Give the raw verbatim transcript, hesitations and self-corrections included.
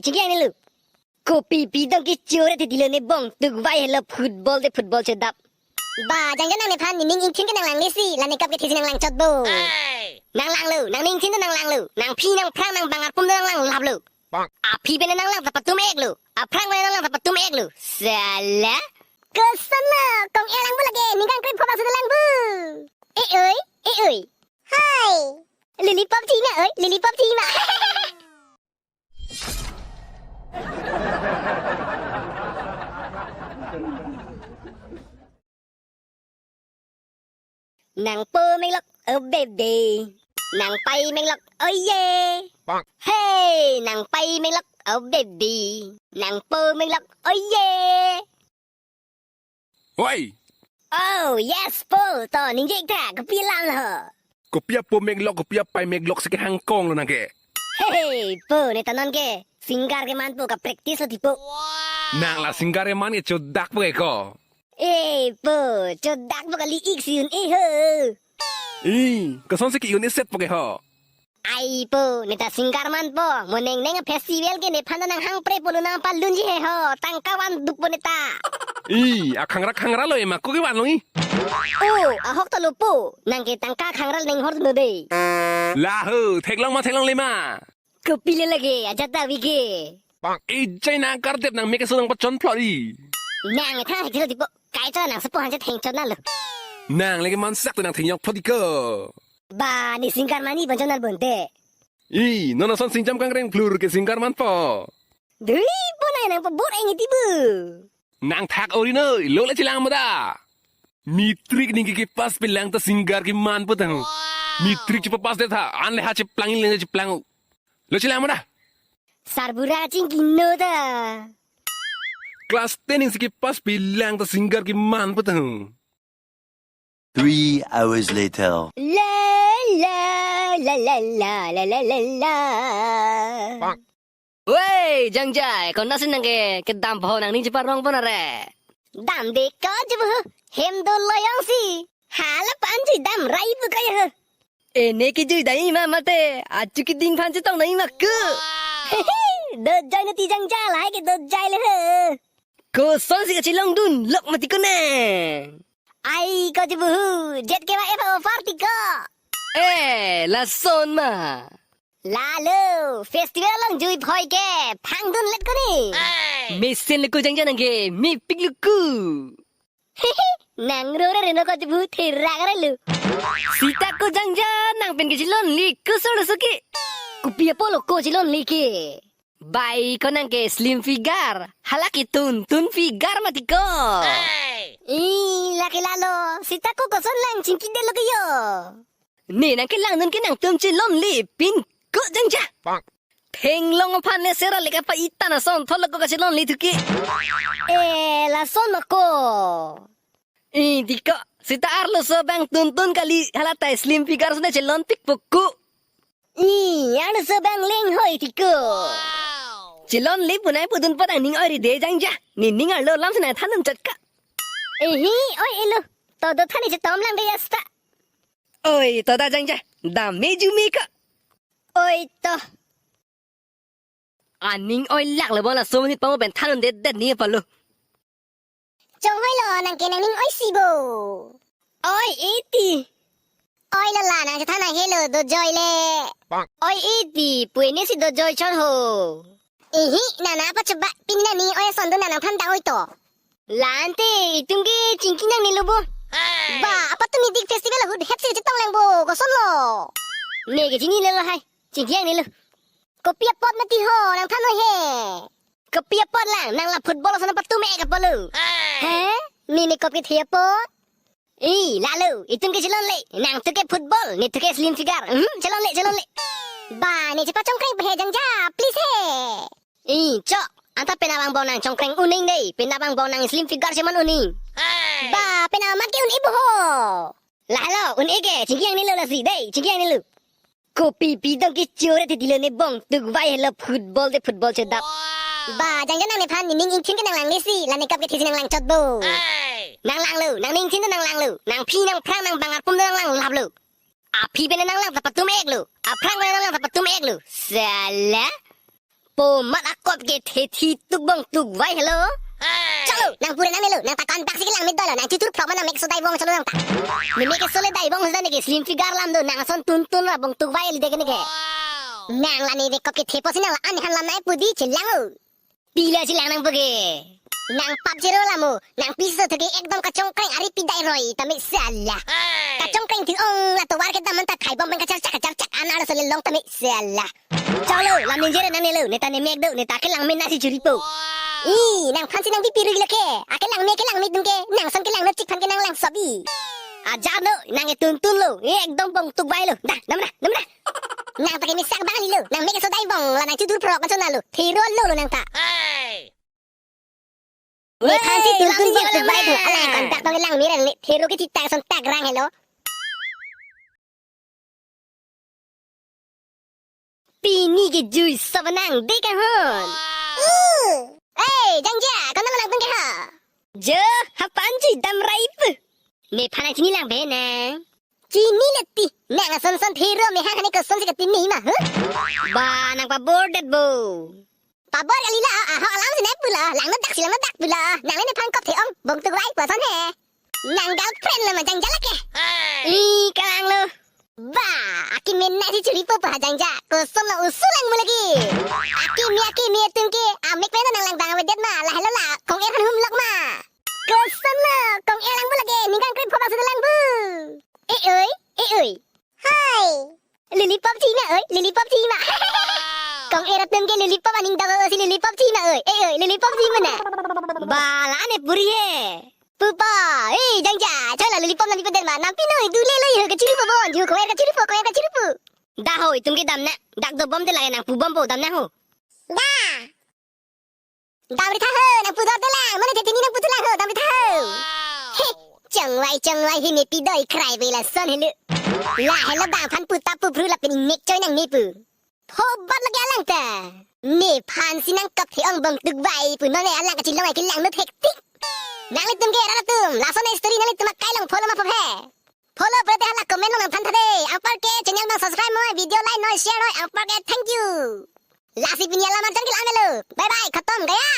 Chingki ang nelo. Kopi pi dong kecho re titi lo, ne bong tuk vai helo, football te football chodap. Ba, jangjan nang nephan nening ingthin ke nang langle si, la nekap ke thesi nang lang chot bo. Nang langlo, nang ning ingthin nang langlo, nang phi nang phrang nang bang arpum nang lang lap lo. Aphi pen nang lang ta patum ek lo, aphrang pen nang lang ta patum ek lo. Sala. Koson lo, kong e lang bo lage, ningkan kre phoba sudah lang bo. Eh oi, eh oi. Hai. Lollipop thi ma oi, lollipop thi ma. Nang po menglok, oh baby. Nang pai menglok, oh yeah. Hey, nang pai menglok, oh baby. Nang po menglok, oh yeah. Oi! Oh, yes, po, to, ningje ik tha, kopi alam lo. Kopi apo menglok, kopi apai menglok si kehang kong lo nang ke. Hey, po, ne ta non ke, singer keman po ka practice lo ti po. Nang la singer keman ke chodak po ke ko. Eh, po, chodak po kali ik si un-e ho. Ih, koson si ke-un-e set po ke ho. Ai po, ne ta singer man po, mo nengneng festival ke nephan ta nang hang pre po lo nang palunji he ho, tangka van dup po ne ta. Ih, akhangra khangra lo ema, ko kevan lo ih. Oh, ahok ta lo po, nang ke tangka khangra neng hor no de. La ho, theklong ma theklongle ma. Kopi le lage, ajat ta vi ke. Ejai nang kardep nang me keso nang pachon phlot ih. Nang tha hek lo tipo, kai cho nang sepo han che theng chon na lo. Nang lagi mansak tu nang theng yok phlot ih ko. Ba, ne singer mani panchonal bonte. Ih, non ason singjam kangreng phlur ke singer man po. Dui po nai nang pabor eng iti bu. Nang thak ori noi, lo le chelang mo da. Matric ning ke pass pelang ta singer keman po tang. Matric chepa pass det tha, an le ha cheplang le cheplang. Lo chelang mo da. Sarbura chingki no da. Class ten ning si ke pass pelang ta singer keman po tang. Three hours later. La, la, la, la, la, la, la, la, la. Wei, Jangjai, konat si nang ke, kedam po nang ning cheparong pon are. Dam de ko je bu, hem do loyong si. Hala pan jui dam rai bu kaya he. Ene ke jui dai ma mate, achu ke ding phan chetong dai ma ku. Do jai na ti Jangjai lahai ke do jai le he. Koson si kachelong dun lok mati ko ne. Ai ko je bu hu, jet ke ba eva offer ti ko. Eh, lason ma. Lalo, festival along jui phoi ke, phang dun let ko ni. Mesen le ko Jangjai nang ke, mepik lo ku. Nang ro re no ko je bu therak re lo. Sita ko Jangjai nang pen ke chelonle ko solo so ke. Kopi apo lo ko chelonle ke. Bai ko nang ke slim figure, hala ke tuntun figure mati ko. Ih, lake lalo, sita ko koson lang chingki det lo ke yo. Ne nang ke lang dun ke nangtum chelonle pin ko Jangjai. Theklong aphan le sera le kapa itan ason thot lo ko kachelonle thu ke. Eh, lason ma ko. Ih, ti ko, sita arloso abang tuntun kali hala ta slim figure sone chelon pik po ku. Ih, arloso abang leng hoi ti ko. Chelonle punai pudun padang ning oi ri de Jangjai. Ne ning arlo lam sene than dun chot ka. Ehi, oi elo. To do thani chetom lang de yasta. Oi, to da Jangjai. Dam me ju me ka. Oi to. Aning oi lak le bon laso monit pamo pen than dun det det ni palo. Chonghoi lo nang ke nang ning oi si bo. Oi iti. Oi lo la nang chethan na helo do joi le. Oi iti, pui ne si do joi chon ho. Ihi, nana apa coba pin na ning oi ason do nang phan da oi to. La ante, itum ke chingki nangne lo bo. Ba, apa tum idik festival ahut het si chetong lang bo, koson lo. Ne ke chingki le lo hai, chingki nangne lo. Kopi apot mati ho, nang than noi he. Kopi apot lang, nang la football ason patum ek apot lo. He? Ne ne kop kethe apot? Ih, lalo, itum ke chelonle, nangtum ke football, netum ke slim figure. Hmm, chelonle, chelonle. Ba, ne chepa chongkreng pe he Jangjai, please he. Ih, chok, anta penap angbong nang chongkreng un-ing dei, penap angbong nang slim figure cheman un-ing. Ba, penap amat ke un-e bo ho. Lalo, un-e ke, chingki nangne lo lasi, dei, chingki nangne lo. Kopi pi dong kecho re titi lo, ne bong tuk vai helo, football te football chodap. Ba, Jangjai nang nephan nening ingthin ke nang langle si, la nekap kethe si nang lang chot bo. Nang langlo, nang ning ingthin nang langlo, nang phi nang phrang nang bang arpum nang lang lap lo. Aphi pen nang lang ta patum ek lo, aphrang pen nang lang ta patum ek lo. Sala. Po mat akop kethe thi tuk bong tuk vai helo. Chalo, nang pura nang melo, nang ta kan bak si kelang me dolo, nang chutur phlok ma nang mek so dai bong chalo nang ta. Ne mek so le dai bong sa ne ke slim figure lam do, nang ason tuntun ra bong tuk vai li de ke ne ke. Nang la ne mek kop kethe po si nang la an han lam nai pu di chelang o. Pila chelang nang po ke. Nang pap chero lamo, nang piso thoke ekdom kachongkreng ari pidai roi tame sala. Kachongkreng thi ong la tovar ke daman ta khai bom pen kachar chak kachar chak anar so le long tame sala. Chalo, lam ninjere nang nelo, ne ta ne mek do, ne ta kelang me nasi churi po. I, nang phan si nang bipi rui lo ke. Akelang me kelang me dun ke, nang son kelang no chik phan ke nang lang sobi. Ajar no, nang e tuntun lo, e ekdom bong tuk vai lo. Da, nam da, nam da. Nang ta ke me sak bang li lo, nang mek so dai bong, la nang chutur phlok ma chona lo. Thero lo lo nang ta. Ne phan si tuntun bong tuk vai do, alang kon tak tong lang me ran le, thero ke chitak son tak rang helo. Pini ke jui sabanang de kahon. Eh, jangja, kono lang tung ke ha? Jo, hapan jui dam rai pu. Ne phan chini lang be nang. Chini leti, nang ason son thero me ha hane koson si kati ni ma, huh? Ba, nang pabor det bo. Pabor kali la, aho alam si ne pu la, lang no dak si lang no dak pu la, nang le ne phan kop the ong, bong tuk vai pu ason he. Nang girlfriend lo ma jangja la ke. I kalang lo. Ba, akimi nasi churi po pa jangja. Koson lo usu lang mo lagi. Akimi, akimi atum ke. Amek pen nang lang dang avedet ma. Lahelo la. Kong er han hum lok ma. Koson lo. Kong er lang mo lagi. Ningkan kri phoba sudah lang bu. Eh oi, eh oi. Hai. Lollipop chi ma oi, lollipop chi ma. Kong er atum ke lollipop aning dago si lollipop chi ma oi. Eh oi, lollipop chi ma na. Ba la ne puri he. Pupa, eh, jangja, chola lollipop nang pipo den ma, nang pino, du le lo, ho, kachiri po bon, ho, koer kachiri po, koer kachiri po. Da ho, itum ke dam na, dak do bom de lage nang pu bom po, dam na ho. Da. Dam ri tha ho, nang pu dor de lang, mane te tini nang pu tu lang ho, dam ri tha ho. He, chongvai, chongvai, hi me pi doi krai be la son helu. Lahelo bang phan pu ta pu phru lapen mek choi nang me pu. Phobat lagi alang ta. Nephan si nangkap the-ong bong tuk bai pu non ne alang kachelong ai kelang nut hektik. Nanglitum ke rat atum, lason a-story nanglitum akai along follow ma pho he. Follow pore te hala comment along nangthan tha de. Anpar ke channel ma subscribe noi, video like noi, share noi, anpar ke thank you. Lasi pini alam arjan ke la-an lo. Bye bye, khatam gaya.